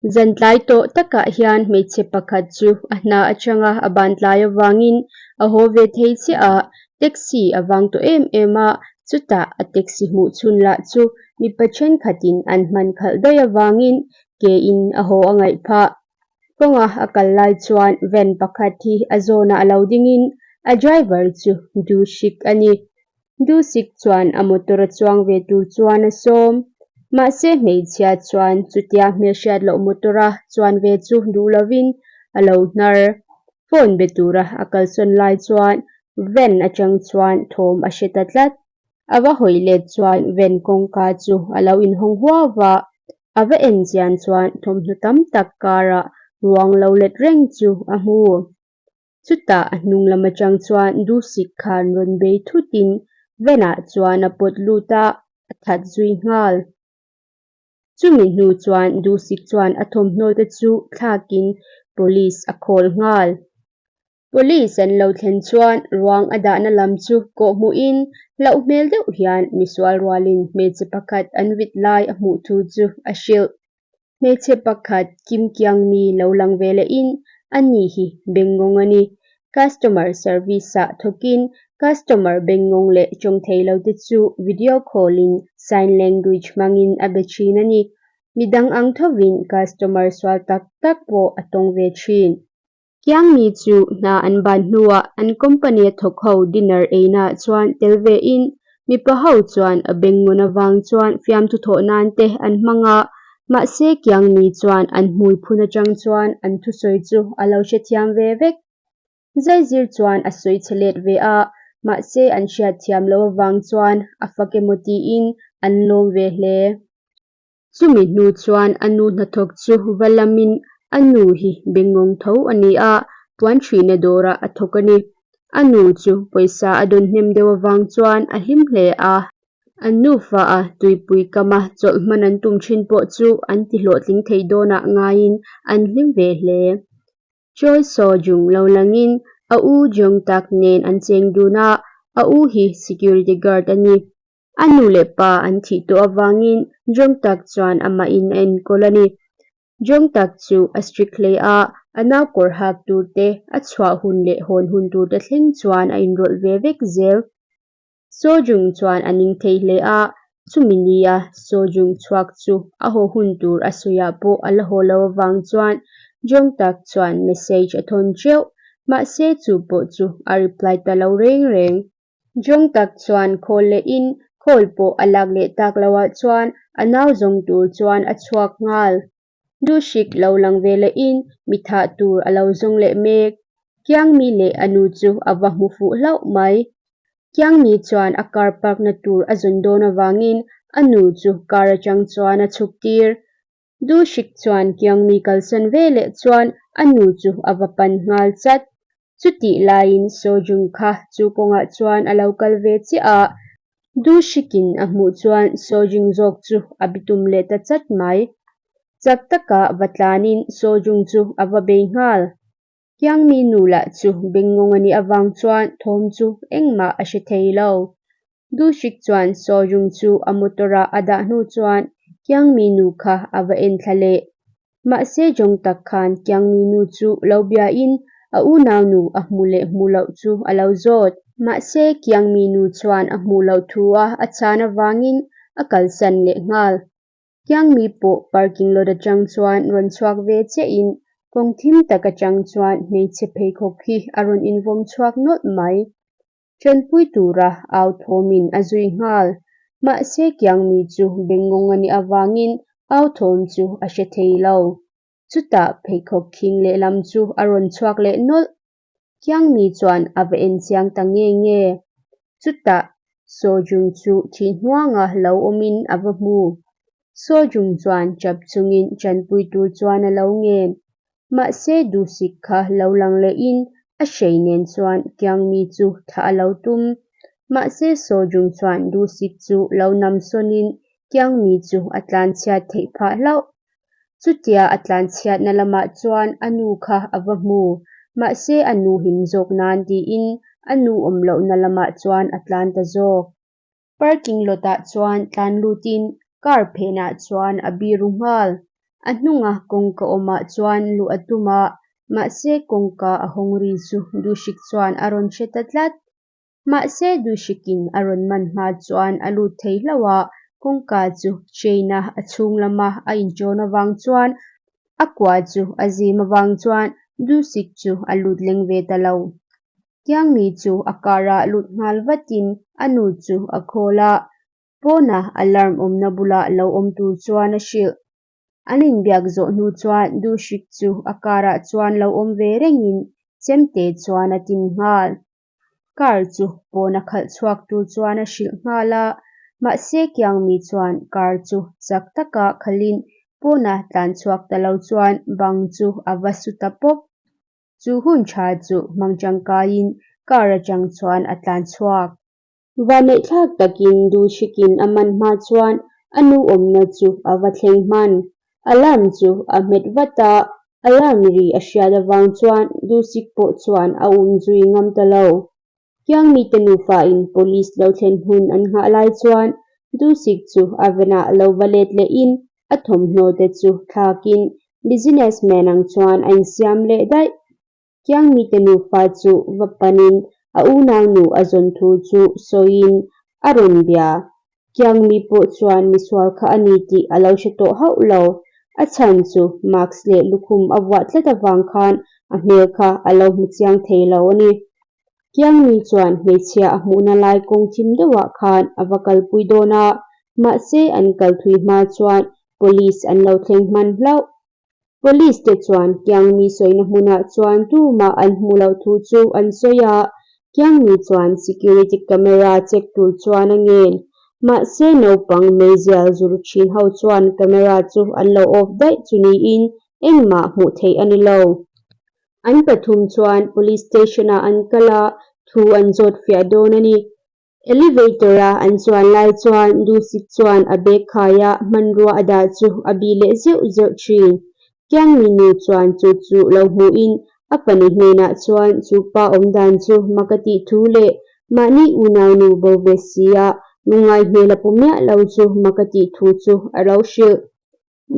Zan tlai tawh takah hian hmeichhe pakhat chu a hna atanga a ban tlai avangin a haw ve thei chiah a, taxi a vang tawh em em a, chutah a taxi hmuh chhun lah chu mipa thenkhatin an hman khalh daih avangin ke in a haw a ngaih phah. Kawnga a kal lai chuan van pakhat hi a zawnah a lo dingin a driver chu Duhsik a ni. Dusik chuan a motor a chuang ve tur chuan a sawm. Mahse hmeichhia chuan chutia hmelhriat loh motor a chuan ve chu duh lovin a lo hnar. Phone be tura a kalsawn lai chuan van atang chuan thawm a hre ta tlat. A va hawi let chuan van kawngka chu a lo inhawng huau va, a va en chian chuan thawmhnaw tam tak karah ruang lo let reng chu a hmu. Chutah a hnung lam atang chuan Dusik khan rawn bei thutin van-ah chuan a pawt lut a, a that zui nghal. Chumi hnu chuan Dusik chuan a thawmhnaw te chu thlakin police a call nghal. Police an lo thlen chuan ruang a dahna lam chu kawhhmuhin hlauh hmel deuh hian misual rualin hmeichhe pakhat an vit lai a hmuh thu chu a hrilh. Hmeichhe pakhat Kim Kiang mi lo lang ve lehin a ni hi bengngawng a ni. Customer service-ah thawkin customer bengngawng leh tawng thei lo te chu video call-in sign language hmangin a be thin a ni. Midang ang thovin customer sual tak tak pawh a tawng ve thin. Kiang mi chu hna an ban hnuah an company a thawk ho dinner einaah chuan tel ve in mipa ho chuan a bengngawn avang chuan fiamthu thawh nan te an hmang a, mahse Kiang mi chuan an hmui phun atang chuan an thusawi chu a lo hrethiam ve vek. Zaizir chuan a sawi chhe let ve a, mahse an hriatthiam loh avang chuan a fak emaw tiin an lawm ve hle. Chumi hnu chuan a nu hnathawk chu va lamin a nu hi bengngawng tho a ni a, puan ṭhihna dawrah a thawk a ni. A nu chu pawisa a dawn hnem deuh avang chuan a hlim hle a. An nufa a tuipui kama chawlh hman an tum ṭhin pawh chu an ti hlawhtling thei dawnah ngaiin an hlim ve hle. Choi Soo Jung lo langin a u Jung Tak nen an cheng dun a, a u hi security guard a ni. A nu leh pa an thih tawh avangin Jong Tak chuan amahin a enkawl a ni. Jong Tak chu a strict hle a, a nau kawr hak tur te, a chhuah hun leh hawn hun tur te thleng chuan a inrawlh ve vek zel. Soo Jung chuan a ning thei hle a, chumi nia Soo Jung chhuak chu a haw hun tur a sawiah pawh a la haw lo avang chuan Jong Tak chuan message a thawn teuh, mahse chu pawh chu a reply ta lo reng reng. Jong tak chuan khawl lehin khawl pawh a lak leh tak loah chuan a nau zawng tur chuan a chhuak nghal. Duhsik lo lang ve lehin mi thah tur a lo zawng leh mek. Kiangmi leh a nu chu a va hmu fuh hlauh mai. Kiangmi chuan a car park na tur a zawn dawn avangin a nu chu car atang chuan a chhuk tir. Duhsik chuan Kiangmi kalsan ve leh chuan a nu chu a va pan nghal chat. Chutih laiin Sojung kha chu kawngah chuan a lo kal ve chiah a, Duhsikin a hmuh chuan Sojung zawk chu a bitum leh ta chat mai. Chak taka va tlanin Sojung chu a va bei nghal. Kiangmi nu lah chu bengngawng a nih avang chuan thawm chu engmah a hre thei lo. Duhsik chuan Sojung chu a motor-ah a dah hnu chuan Kiangmi nu kha a va en thla leh. Mahse jawng tak khan Kiangmi nu chu lo biain a unau nu a hmu leh hmu loh chu a lo zawt. Mahse Kiangmi nu chuan a hmuh loh thu a a chhan avangin a kalsan leh nghal. Kiangmi pawh parking lot atang chuan rawn chhuak ve chiahin kawng thim tak atang chuan hmeichhe pheikhawk hi a rawn invawm chhuak nawlh mai. Ṭanpui tura au thawmin a zui nghal. Mahse Kiangmi chu bengngawng a nih avangin au thawm chu a hre thei lo. Chutah pheikhawk khing lehlam chu a rawn chhuak leh nawlh. Kiangmi chuan a va en chiang ta nge nge. Chutah Sojung chu thih hnuanga lo awmin a va hmu. Sojung chuan chap chungin ṭanpui tur chuan a lo ngen. Mahse Dusik kha lo lang lehin a hrei nen chuan Kiangmi chu thah a lo tum. Mahse Sojung chuan Dusik chu lo nam sawnin Kiangmi chu a tlanchhiat theih phah hlauh. Chutia a tlanchhiatna lamah chuan a nu kha a va hmu. Mahse a nu him zawk nan tiin a nu awm lohna lamah chuan a tlan ta zawk. Parking lot ah chuan tlan lutin car phenah chuan a biru nghal. A hnunga kawngka awmah chuan luh a tum a, mahse kawngka a hawng ri chu Duhsik chuan a rawn hre ta tlat. Mahse Duhsikin a rawn man hma chuan a lut thei hlauh a, kawngka chu chain-a a chhung lama a inṭawn avang chuan a kua chu a zim avang chuan Duhsik chu a lut leng ve ta lo. Kiangmi chu a car-ah lut nghal vatin a nu chu a call a, Pawna alarm awmna bulah lo awm tur chuan a hrilh. An inbiak zawh hnu chuan Duhsik chu a car-ah chuan lo awm ve rengin chemte chuan a tin nghal. Car chu pawna khalh chhuak tur chuan a hrilh nghal a, mahse Kiangmi chuan car chu chak taka khalhin pawna tlan chhuak ta lo chuan bang chu a va su ta pawp. Chu hun tha chu hmang tangkaiin car atang chuan a tlan chhuak. Vanneihthlak takin Duhrikin a man hma chuan a nu awmna chu a va thleng hman. Alarm chu a hmet vat a, alarm ri a hriat avang chuan Duhsik pawh chuan a um zui ngam ta lo. Kiangmite nufain police lo thlen hun an nghah lai chuan Duhsik chu a venah lo va let lehin a thawmhnaw te chu thlakin business man ang chuan a insiam leh daih. Kiangmite nufa chu va panin a unaunu a zawn thu chu sawiin a rawn bia. Kiangmi pawh chuan misual kha a ni tih a lo hre tawh hauh lo. A chhan chu mask leh lukhum a vuah tlat avang khan a hmel kha a lo hmu chiang thei lo a ni. Kiangmi chuan hmeichhia a hmuhna lai kawng thim deuhah khan a va kalpui dawn a, mahse an kal thui hma chuan police an lo thleng hman hlauh. Police te chuan Kiangmi sawina hmunah chuan tumah an hmuh loh thu chu an sawi a, Kiangmi chuan security camera check tur chuan a ngen. Mahse naupang meizial zur thin ho chuan camera chu an lo off daih chu niin engmah hmuh theih a ni lo. An pathum chuan police station ah an kal a, thu an zawt fiah dawn a ni. Elevator-a an chuan lai chuan Dusik chuan a bag khaia hmanrua a dah chu a bih leh zeuh zeuh thin. Kiangmi nu chuan chu chu lo hmuhin a fanu hnenah chuan chu pa awm dan chu mak a tih thu leh mahni unaunu bo ve sia lungngai hmel a pu miah lo chu mak a tih thu chu a lo hrilh.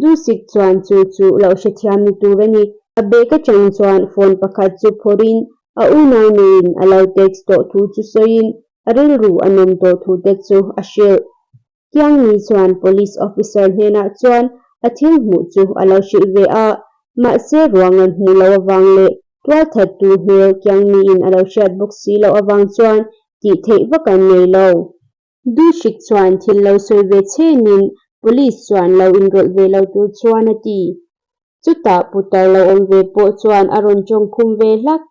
Dusik chuan chu chu lo hrethiam ni tur a ni. A bag atang chuan phone pakhat chu phawrhin a unaunuin a lo text tawh thu chu sawiin a rilru a nawm tawh thu te chu a hrilh. Kiangmi chuan police officer hnenah chuan a thil hmuh chu a lo hrilh ve a, mahse ruang an hmuh loh avang leh tualthattu hmel Kiangmiin a lo hriat bawk si loh avang chuan tih theih vak an nei lo. Duhsik chuan thil lo sawi ve chenin Police chuan lo inrawlh ve lo tur chuan a ti. Chutah putar lo awm ve pawh chuan a rawn tawngkhum ve hlak.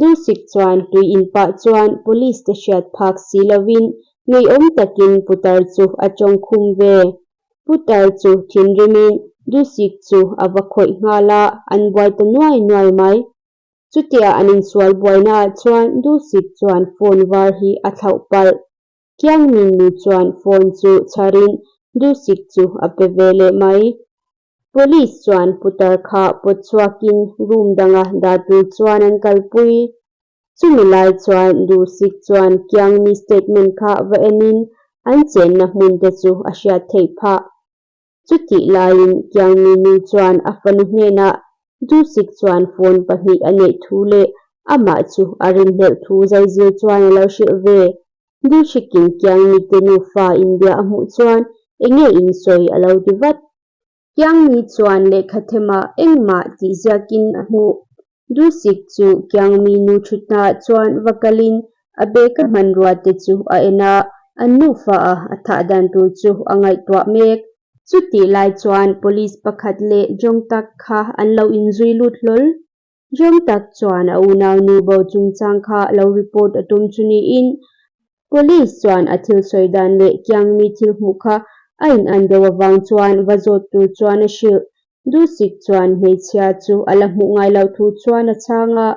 Duhsik chuan tui in pah chuan Police te hriat phak si lovin ngeiawm takin putar chu a tawngkhum ve. Putar chu thinrimin Duhsik chu a va khawih nghal a, an buai ta nuai nuai mai. Chutia an insual buainaah chuan Dusik chuan phone var hi a thlauh palh. Kiangmin nu chuan phone chu chharin Dusik chu a pe ve leh mai. Police chuan putar kha pawt chhuakin room danga dah tur chuan an kalpui. Chumi lai chuan Dusik chuan Kiangmi statement kha va enin an chenna hmun te chu a hriat theih phah. Chutih laiin Kiangmi nu chuan a fanu hnenah Dusik chuan phone pahnih a neih thu leh amah chu a rinhlelh thu zaizir chuan a lo hrilh ve. Dusikin Kiangmi te nufa inbia a hmuh chuan enge in sawi a lo ti vat. Kiangmi chuan lehkha themah engmah tih ziakin a hmuh. Dusik chu Kiangmi nu thutnaah chuan va kalin a bag a hmanrua te chu a en a, an nufa a a thah dan tur chu a ngaihtuah mek. Chutih lai chuan police pakhat leh Jongtak kha an lo inzui lut hlawl. Jongtak chuan a unaunu bo chungchang kha lo report a tum chu niin Police chuan a thil sawi dan leh Kiangmi thil hmuh kha a in an deuh avang chuan va zawt tur chuan a hrilh. Dusik chuan hmeichhia chu a la hmuh ngai loh thu chuan a chhang a,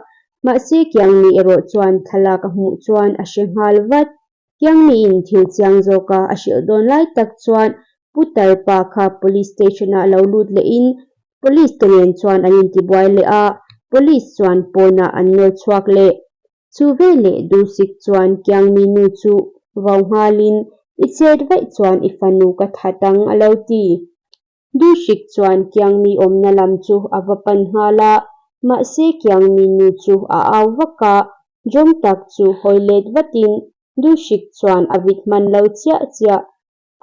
mahse Kiangmi erawh chuan thlalak a hmuh chuan a hre nghal vat. Kiangmiin thil chiang zawka a hrilh dawn lai tak chuan Putar pa kha Police Station ah lo lut lehin Police te nen chuan an intibuai leh a, Police chuan pawnah an nawr chhuak leh. Chu veleh Dusik chuan Kiangmi nu chu vau nghalin, I chet vaih chuan i fanu ka that ang a lo ti. Duhsik chuan Kiangmi awmna lam chu a va pan nghal a, mahse Kiangmi nu chu a au vak a, Jawngtak chu hawi let vatin Duhsik chuan a vit hman lo chiah chiah.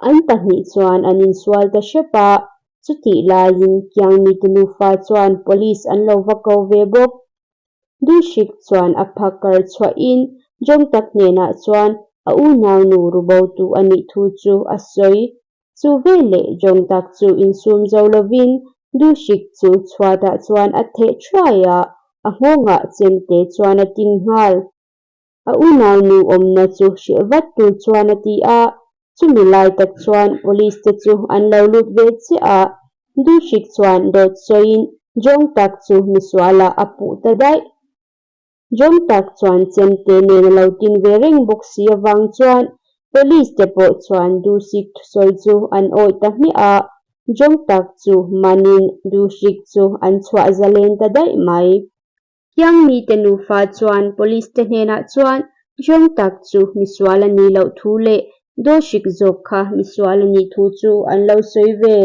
An pahnih chuan an insual ta hrep a, chutih laiin Kiangmite nufa chuan police an lo va ko ve bawk. Duhsik chuan a phakar chhuahin Jawngtak hnenah chuan a unaunu rubotu a nih thu chu a sawi. Chu veleh Jawngtak chu insum zo lovin Duhsik chu chhuatah chuan a theh thuai a, a nghawngah chemte chuan a tin nghal. A unaunu awmna chu hreh vat tur chuan a ti a, chumi lai tak chuan police te chu an lo lut ve chiah a, Duhsik chuan dawt sawiin Jawng tak chu misualah a puh ta daih. Jawng tak chuan chemte nen a lo tin ve reng bawk si avang chuan police te pawh chuan Duhsik thusawi chu an awih ta hmiah a, Jawng tak chu manin Duhsik chu an chhuah zalen ta daih mai. Kiangmite nufa chuan police te hnenah chuan Jong tak chu misual a nih loh thu leh Doshik zawk kha misual a nih thu chu an lo sawi ve.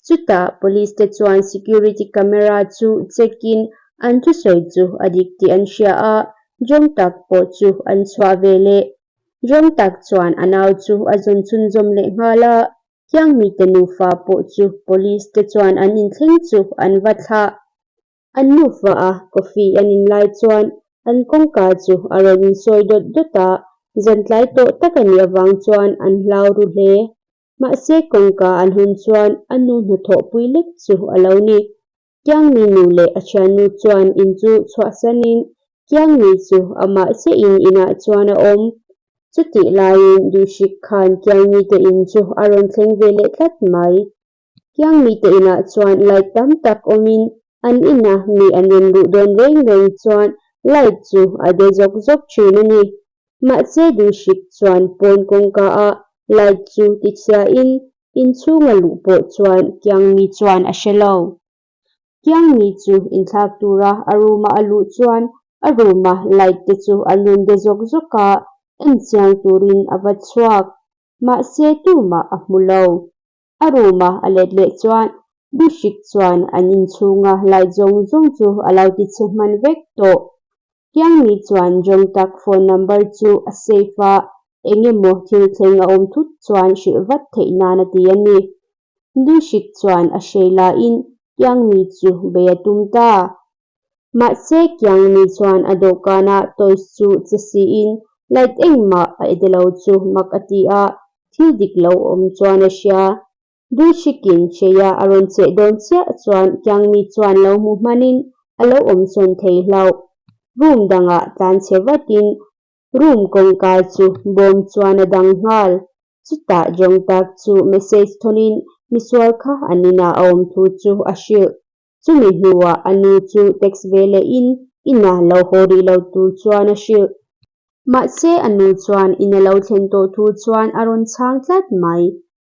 Chutah police te chuan security camera chu check in an thusawi chu a dik tih an hria a, Jong tak pawh chu an chhuah ve leh. Jong tak chuan a nau chu a zawn chhunzawm leh nghal a, Kiangmite nufa pawh chu police te chuan an inthleng chu an va thlah. An nufa a coffee an in lai chuan an kawngka chu a rawn insawi dawt dawt a, zan tlai tawh tak a nih avang chuan an hlau ru hle. Mahse kawngka an hawn chuan a nu hnathawhpui lek chu a lo ni. Kiangmi nu leh a thiannu chuan in chu chhuahsanin Kiangmi chu amah chiahin inah chuan a awm. Chutih laiin Duhsik khan Kiangmi te in chu a rawn thleng ve leh tlat mai. Kiangmite inah chuan light tam tak awmin an ina mi an rawn luh dawn reng reng chuan light chu a de zawk zawk thin a ni. Mahse Duhsik chuan pawn kawngka a light chu tichhiain inchhunga luh pawh chuan Kiangmi chuan a hre lo. Kiangmi chu inthlak tura a room-a a luh chuan a room-a light te chu an rawn de zawk zawk a, en chiang turin a va chhuak. Mahse tumah a hmu lo. A room-a a let leh chuan Duhsik chuan an inchhunga light zawng zawng chu a lo ti chhe hman vek tawh. Kiangmi chuan Jongtak phone number chu a save a, eng emaw thil thleng a awm thut chuan hrilh vat theih nan a ti a ni. Duhsik chuan a hrei laiin Kiangmi chu bei a tum ta. Mahse Kiangmi chuan a dawhkanah toys chu che siin light engmah a ede lo chu mak a ti a, thil dik lo awm chuan a hria. Duhrikin Hreia a rawn cheh dawn chiah chuan Kiangmi chuan lo hmu hmanin a lo awm sawn thei hlauh. Room dangah tlan chhe vatin room kawngka chu bawm chuan a dang nghal. Chutah Jawngtak chu message thawnin misual kha an inah a awm thu chu a hrilh. Chumi hnuah a nu chu text ve lehin ina lo haw rih lo tur chuan a hrilh. Mahse a nu chuan ina lo thlen tawh thu chuan a rawn chhang tlat mai.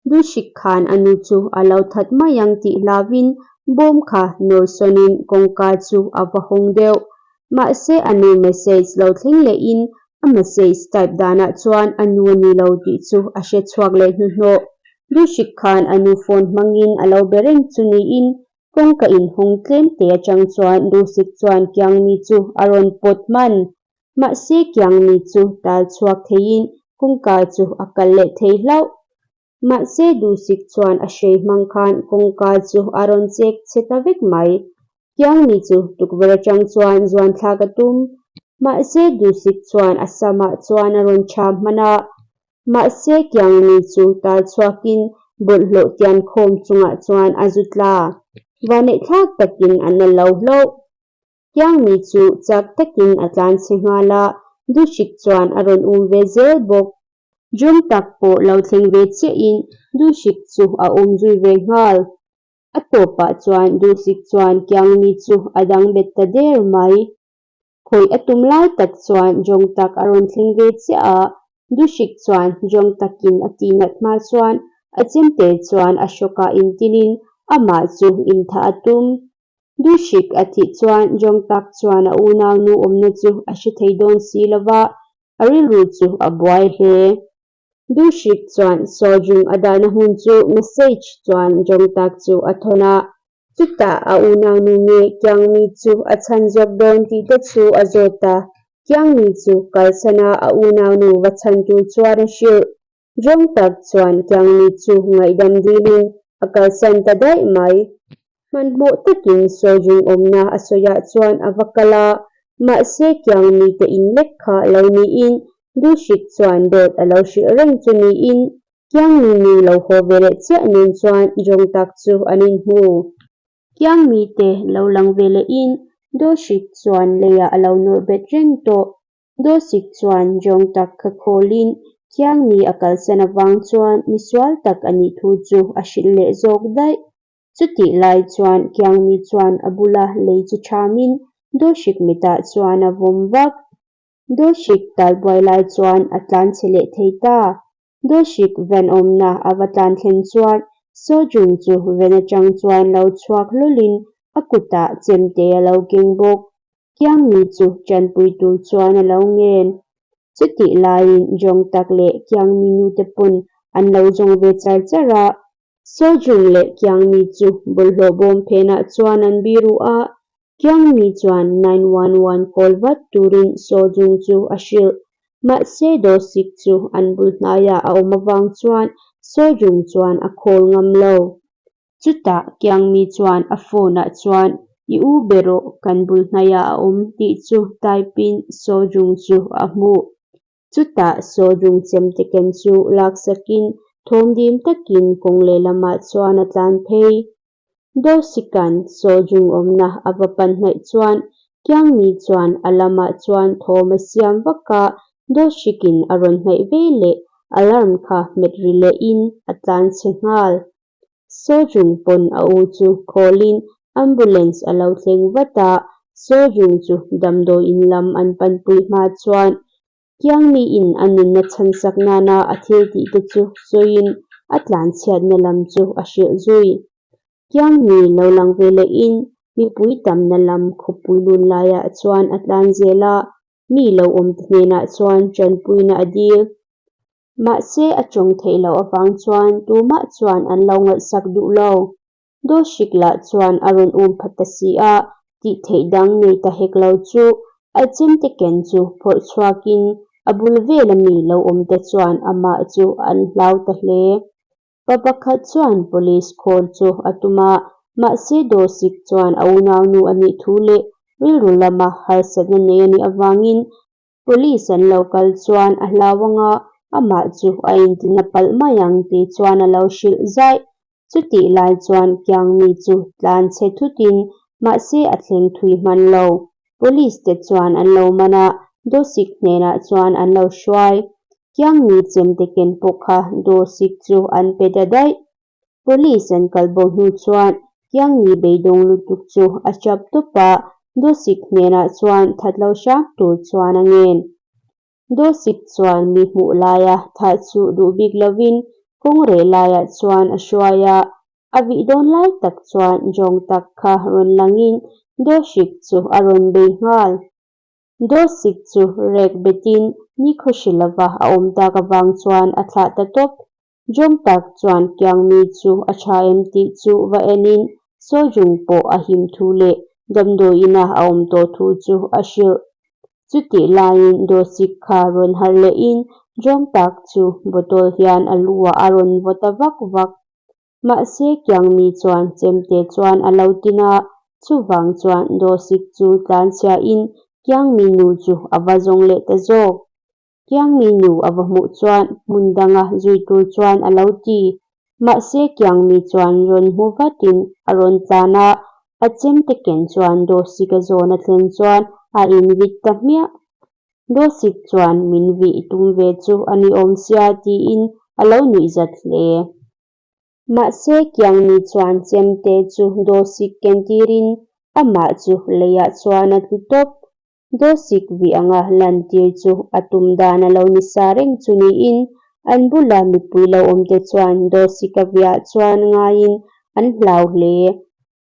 Duhsik khan a nu chu a lo that mai ang tih hlauvin bawm kha nawr sawnin kawngka chu a va hawng deuh. Mahse a nu message lo thleng lehin a message type danah chuan a nu a ni lo tih chu a hre chhuak leh hnuhnawh. Duhsik khan a nu phone hmangin a lo be reng chu niin kawngka inhawng tlem te atang chuan Duhsik chuan Kiangmi chu a rawn pawt hman. Mahse Kiangmi chu tal chhuak theiin kawngka chu a kal leh thei hlauh. Mahse Duhsik chuan a hrei hmang khan kawngka chu a rawn chek chhe ta vek mai. Kiangmi chu tukverh atang chuan zuan thlak a tum. Mahse Duhsik chuan a samah chuan a rawn chham hman a. Mahse Kiangmi chu tal chhuakin bawlhhlawh tian khawm chungah chuan a zu tla. Vaneihthlak takin a na lo hlauh. Kiangmi chu chak takin a tlan chhe nghal a, Duhsik chuan a rawn um ve zel bawk. Jung tak pawh lo thleng ve chiahin Duhsik chu a awm zui ve nghal. A tawpah chuan Duhsik chuan Kiangmi chu a dang bet ta der mai. Khawih a tum lai tak chuan Jung tak a rawn thleng ve chiah a, Duhsik chuan Jung takin a tihnat hma chuan a chemte chuan a hrawkah intinin amah chu inthah a tum. Duhsik a thih chuan Jongtak chuan a unaunu awmna chu a hre thei dawn si lo va, a rilru chu a buai hle. Duhsik chuan Sojung a dahna hmun chu message chuan Jongtak chu a thawn a. Chutah a unaunu nge Kiangmi chu a chhan zawk dawn tih te chu a zawt a. Kiangmi chu kalsan a a unaunu va chhan tur chuan a hrilh. Jongtak chuan Kiangmi chu ngaihdam dilin a kalsan ta daih mai. Hmanhmawh takin Sojung awmna a sawiah chuan a va kal a, mahse Kiangmi te in lek kha lo niin Duhsik chuan dawt a lo hrilh reng chu niin Kiangmi nu lo haw ve leh chiah nen chuan Jongtak chu an inhmu. Kiangmi te lo lang ve lehin Duhsik chuan leiah a lo nawr bet reng tawh. Dawsik chuan jawng tak kha khawlin Khiangmi a kalsan avang chuan misual tak a nih thu chu a hrilh leh zawk daih. Chutih lai chuan Khiangmi chuan a bula lei chu thamin Dawsik mitah chuan a vawm vak. Dawsik talbuai lai chuan a tlan chhe leh thei ta. Dawsik ven awmna a va tlan thlen chuan Sojung chu ven atang chuan lo chhuak hlawlin a kutah chemte a lo keng bawk. Kiangmi chu tanpui tur chuan a lo ngen. Chutih laiin Jawng tak leh Kiangmi nute pawn an lo zawng ve char char a. Sojung leh Kiangmi chu bawlhhlawh bawm phenah chuan an biru a, Kiangmi chuan 911 call vat turin Sojung chu a hrilh. Mahse Dosik chu an bul hnaiah a awm avang chuan Sojung chuan a call ngam lo. Chutah Kiangmi chuan a phone-ah chuan I u be rawh, kan bul hnaiah a awm tih chu type-in Sojung chu a hmuh. Chutah Sojung chemte ken chu laksakin thawmdim takin kawng lehlamah chuan a tlan phei. Dosikan Sojung awmna a va pan hnaih chuan Kiangmi chuan a lamah chuan thawm a siam vak a, Dosikin a rawn hnaih ve leh alarm kha hmet ri lehin a tlan chhe nghal. Sojung pawn a u chu khawlin ambulance a lo thleng vat a, Sojung chu damdawiin lam an panpui hma chuan Kiangmiin a nunna chhansak nana a thil tih te chu sawiin a tlanchhiatna lam chu a hrilh zui. Kiangmi lo lang ve lehin mipui tamna lam khawpui lun laiah chuan a tlan zel a, mi lo awmte hnenah chuan tanpuina a dil. Mahse a tawng theih loh avang chuan tumah chuan an lo ngaihsak duh lo. Dawhrik lah chuan a rawn um phat ta si a, tih theih dang nei ta hek lo chu a chemte ken chu phawrh chhuakin a bul vela mi lo awm te chuan amah chu an hlau ta hle. Pa pakhat chuan police call chu a tum a, mahse Dawhsik chuan a unaunu a nih thu leh rilru lama harsatna nei a nih avangin Police an lo kal chuan a hlau anga amah chu a intina palh mai ang tih chuan a lo hrilh zaih. Chutih lai chuan Kiangmi chu tlan chhe thutin mahse a thleng thui hman lo. Police te chuan an lo man a, Dosik hnenah chuan an lo hruai. Kiangmi chemte ken pawh kha Dosik chu an pe ta daih. Police an kal bo hnu chuan Kiangmi beidawng lutuk chu a chap tawp a, Dosik hnenah chuan that lo hram tur chuan a ngen. Dosik chuan mi hmuh laia thah chu duh bik lovin kawng reh laiah chuan a hruai a, a vih dawn lai tak chuan jawng tak kha rawn langin Dosik chu a rawn bei nghal. Dosik chu rek betin nikhaw hri lova a awm tak avang chuan a thlah ta tawp. Jawng tak chuan Kiangmi chu a tha em tih chu va enin Sojung pawh a him thu leh damdawiina a awm tawh thu chu a hrilh. Chutih laiin Dosik kha rawn harh lehin Jawng tak chu bottle hian a lu-ah a rawn vaw ta vak vak. Mahse Kiangmi chuan chemte chuan a lo tin a, chuvang chuan Dosik chu tlanchhiain Kiangmi nu chu a va zawng leh ta zawk. Kiangmi nu a va hmuh chuan hmun danga zui tur chuan a lo ti. Mahse Kiangmi chuan rawn hmu vatin a rawn tlan a, a chemte ken chuan Dawsika zawn a thlen chuan a invit ta hmiah. Dawsik chuan min vih tum ve chu a ni awm sia tiin a lo nuihzat hle. Mahse Kiangmi chuan chemte chu Dawsik ken tirin amah chu leiah chuan a tlu tawp. Dawsik vih anga lantir chu a tum dan a lo ni sa reng chu niin an bula mipui lo awmte chuan Dawsika viah chuan ngaiin an hlau hle.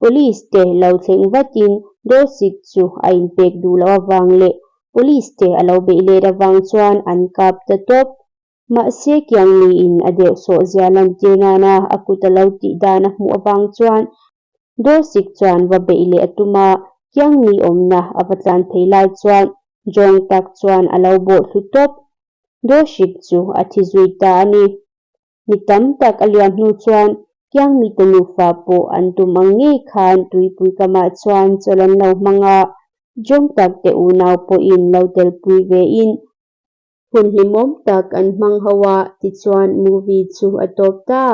Police te lo thleng vatin Dawsik chu a inpek duh loh avang leh Police te a lo beih let avang chuan an kap ta tawp. Mahse Kiangmiin a deuhsawh zia lantir nana a kut a lo tih dan a hmuh avang chuan Dawsik chuan va beih leh a tum a, Kiangmi awmna a va tlan phei lai chuan Jawng tak chuan a lo bawh thlu tawp. Dawsik chu a thi zui ta a ni. Mi tam tak a liam hnu chuan Kiangmite nufa pawh an tum ang ngei khan tuipui kamah chuan chawlh an lo hmang a, Jawng tak te unau pawhin lo telpui vein hun hlimawm tak an hmang ho a, tichuan movie chu a tawp ta.